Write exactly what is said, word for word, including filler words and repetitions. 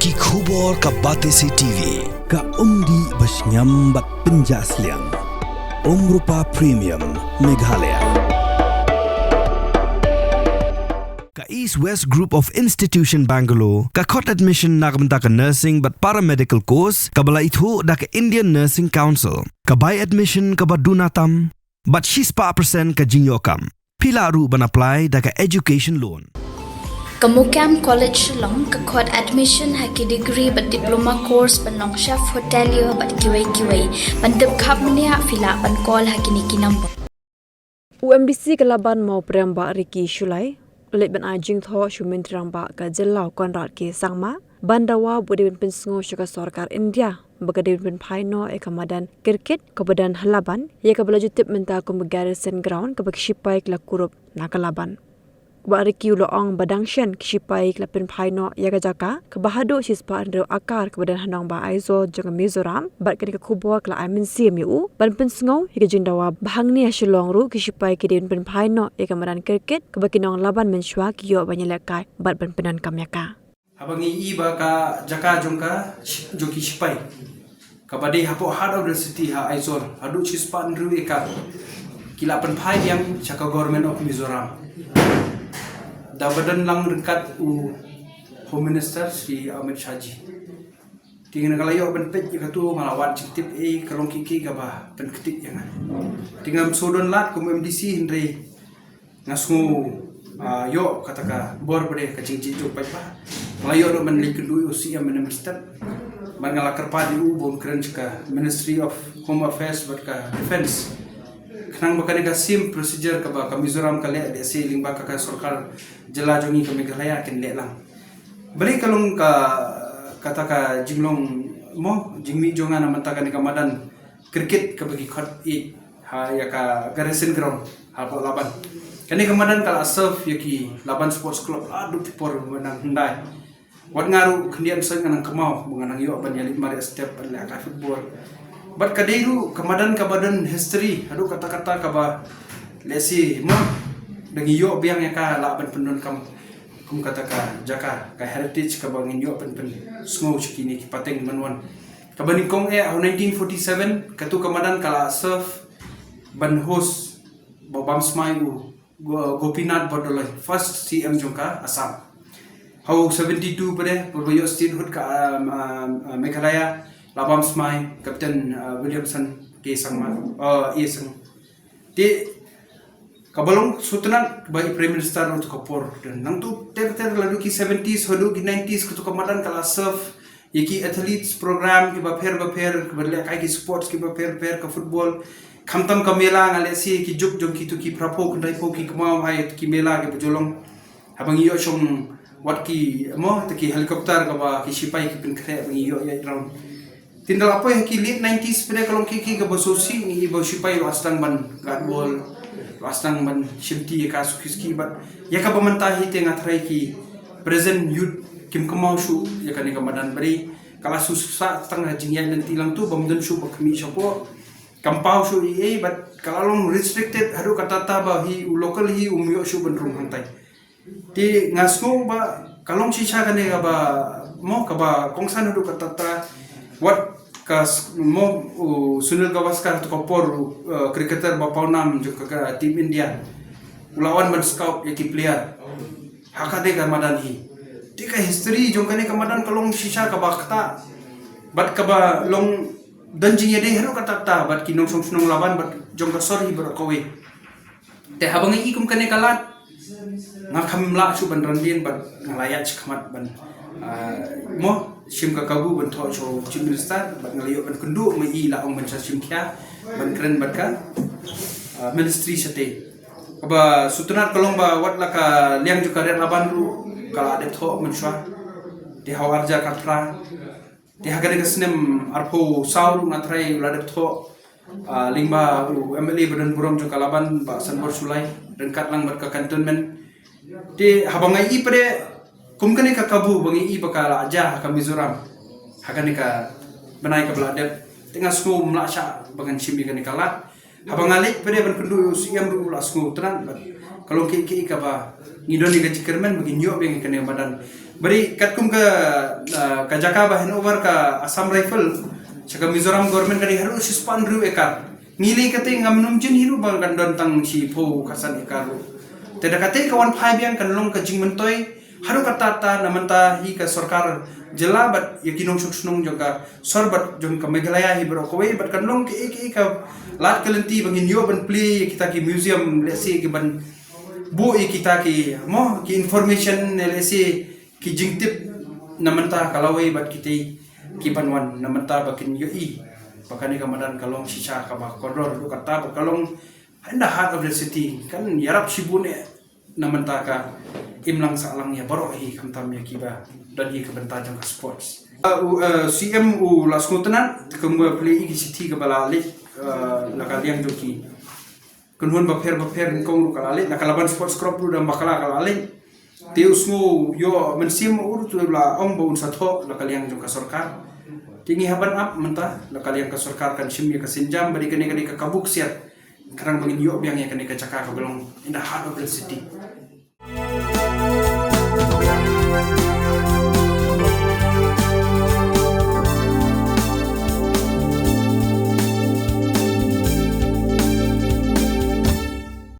Ki khubor ka Batesi T V, ka umdih ba shngiam bad pynjah sliang. Umrupa Premium, Meghalaya. Ka East West Group of Institution Bangalore, ka khot admission na ka bynta ka nursing bad paramedical course, kaba la ithuh da ka Indian Nursing Council, ka bai admission kaba duna tam, bad shispah percent ka jingïoh kam. Phi lah ruh ban apply da ka education loan. Ka Mukam College Shillong ka khot admission ha ki degree bad diploma course ban long chef hotelier bad kiwei kiwei. Ban tip khapmniah phi lah ban call ha kine ki number. U MDC ka Laban Mawprem Bah Ricky Shullai u leit ban ai jingthoh sha u Myntri Rangbah ka jylla u Conrad K Sangma ban dawa ba u dei ban pynsngew sha ka sorkar India ba ka dei ban pynphai noh ïa ka madan cricket kaba don ha Laban, ïa kaba la ju tip mynta kum ka Garrison Ground, kaba ki shipai ki la kurup na ka Laban. U Bah Ricky u la ong ba dang shen ki shipai ki la pynphai noh ïa ka jaka kaba haduh shispah hynriew akar kaba don ha nongbah Aizawl jong ka Mizoram, bad kane ka khubor ka la ai mynsiem ïa u ban pynsngew ïa ka jingdawa ba hangne ha Shillong ruh ki shipai ki dei ban pynphai noh ïa ka madan cricket kaba ki nong Laban mynshuwa ki ïoh ban ïalehkai bad ban pyndonkam ïa ka. Haba ngi ïohi ba ka jaka jong ka, jong ki shipai, kaba dei hapoh heart of the city ha Aizawl, haduh shispah hynriew acre, ki la pynphai biang sha ka Government of Mizoram da ba don lang ryngkat u Home Minister Shri Amit Shah ji. Te nga la ïoh ban peit ïa katu, nga la wad jingtip, eh, ka long kiei kiei kaba pynkhiah ïa nga. Te ngam sngewdon lad kum MDC, hynrei nga sngew, ah, ïoh kata ka bor ba dei ka jingjia jong paidbah. Nga la ïoh ruh ban leit kynduh ïa u CM mynstep. Bad nga la kyrpad ïa u ba un kren sha ka Ministry of Home Affairs bad ka Defence, khnang ba kane ka same procedure kaba ka Mizoram ka leh, lehse lyngba ka, ka sorkar jylla jong ngi ka Meghalaya kin leh lang. Balei ka long ka, kata ka jinglong mo, jingmih jong nga na bynta kane ka madan cricket kaba ki khot ïa ha ïa ka Garrison Ground hapoh Laban. Kane ka madan ka la serve ïa ki Laban Sports Club haduh ki por ba nang hyndai. Wat nga ruh khyndiat shuh nga nang kynmaw ba nga nang ïoh ban ïaleit mar ïa step ban leh ka football. Bad ka dei ruh ka madan kaba don history haduh katta katta kaba lehse mo da ngi ïoh biang ïa ka lah ban pyndonkam kum kata ka jaka, ka heritage kaba ngin ïoh ban pynsngew sha kine ki pateng ban wan. Kaba nyngkong eh ha u nineteen forty-seven, katu ka madan ka la serve ban host ba u bam smai u Go-, Gopinath Bordoloi, first CM jong ka Assam. Ha u seventy-two pat, por ba ïoh statehood ka, um, um, uh, Meghalaya, la bam smai Captain, uh, Williamson K Sangma, uh, A Sangma. Te kaba long sngewtynnat ba i Prime Minister ruh ha katu ka por. Te nangta ter ter, la haduh ki seventies, haduh ki nineties, katu ka madan ka la serve ïa ki athletes program kiba pher ba pher, kiba lehkai ki sports kiba pher pher, ka football. Khamtam ka mela, nga lehse ki juk jong kitu ki phra phew khyndai phew ki kynmaw ha ki mela kiba ju long. Haba ngi ïoh shong wat ki mo, te ki helicopter kaba ki shipai ki pynkhreh ba ngi ïoh ïaid round. Te ynda la poi ha ki late nineties pat ka long kiei kiei kaba sngewsih, ngi ïohi ba u shipai u la sdang ban gat bol, u la sdang ban shimti ïa ka suki suki, bad ïa kaba mynta hi te nga tharai ki present youth kim kynmaw shuh ïa kane ka madan, ba dei ka la shu sah tang ha jingïaid lynti lang tu, bym don shuh ba khmih shapoh, kam paw shuh ei ei, bad ka la long restricted haduh katta katta ba hi u local hi um ïoh shuh ban rung hangtai. Te nga sngew ba ka long shisha kane kaba mo, kaba kongsan haduh katta katta. Wat ka s-, mo, u Sunil Gavaskar ha katu ka por, u, eh, cricketer ba pawnam jong ka, ka team India, u la wan ban scout ïa ki player ha kane ka madan hi. Te ka history jong kane ka madan ka long shisha kaba kata, bad kaba long don jingïadei haduh katta katta bad ki nongshong shnong Laban bad jong ka sor hi baroh kawei. Te haba nga ïohi kum kane ka lad, nga kham lah shuh ban ran dien bad nga la ïaid shakhmat ban, ah, mo, shim ka kabu ban thoh sha u Chief Minister, bad nga la ïoh ban kynduh, ma i la ong ban sa shim khia ban kren bad ka, ah, ministry shatei. Kaba sngewtynnat ka long ba wat la ka liang jong ka Red Laban ruh ka la dep thoh mynshuwa. Te ha u ar hajar khatphra, te ha kane ka snem arphew saw ruh nga tharai u la dep thoh, ah, lyngba u MLA ba don burom jong ka Laban, Bah Sanbor Shullai, ryngkat lang bad ka cantonment. Te haba nga ïohi pat kum kane ka kabu ba nga ïohi ba ka la jia ha ka Mizoram ha kane ka bnai kaba la dep, te nga sngew ym lah shah ba ngan shim ïa kane ka lad. Haba nga leit pat ban kynduh ïa u CM ruh u la sngewtynnat, bad ka long kiei kiei kaba ngi don ïa ka jingkyrmen ba ngin ïoh biang ïa kane ka madan. Bad katkum ka, ah, ka jaka ba handover ka Assam Rifle sha ka Mizoram government ka dei haduh shispah hynriew ekar. Ngi leh kata ngam nym jin hi ruh ba kan don tang shiphew khatsan ekar ruh. Te da kata ka wan phai biang kan long ka jingmyntoi haduh katta katta na mynta hi ka sorkar jylla bad ïa ki nongshong shnong jong ka sor bad jong ka Meghalaya hi baroh kawei bad kan long kaei kaei ka lad ka lynti ba ngin ïoh ban plie ïa kita ki museum, lehse ki ban buh ïa kita ki, mo, ki information, lehse ki jingtip na mynta ka lawei bad kita ki ban wan na mynta ba kin ïohi ba kane ka madan ka long shisha kaba kordor haduh katta ba ka long in the heart of the city, kan ïarap shibun eh na mynta ka imlang sahlang ïa baroh hi, khamtam ïa kiba don hi ka bynta jong ka sports. Uh, u, uh, C M u la sngewtynnat kumba plie ïa ki shithi kaba la leit, uh, la ka liang jong ki kynhun bapher bapher, nyngkong ruh ka la leit, la ka Laban Sports Club ruh da bakla ka la leit. Te u sngew ïoh mynsiem u ruh, te u la ong ba un sa thoh la ka liang jong ka sorkar. Te ngi hap ban ap mynta, la ka liang ka sorkar kan shim ïa ka sienjam ba dei kane ka dei ka kabu ksiar. Khnang ba ngin ïoh biang ïa kane ka jaka kaba long in the heart of the city.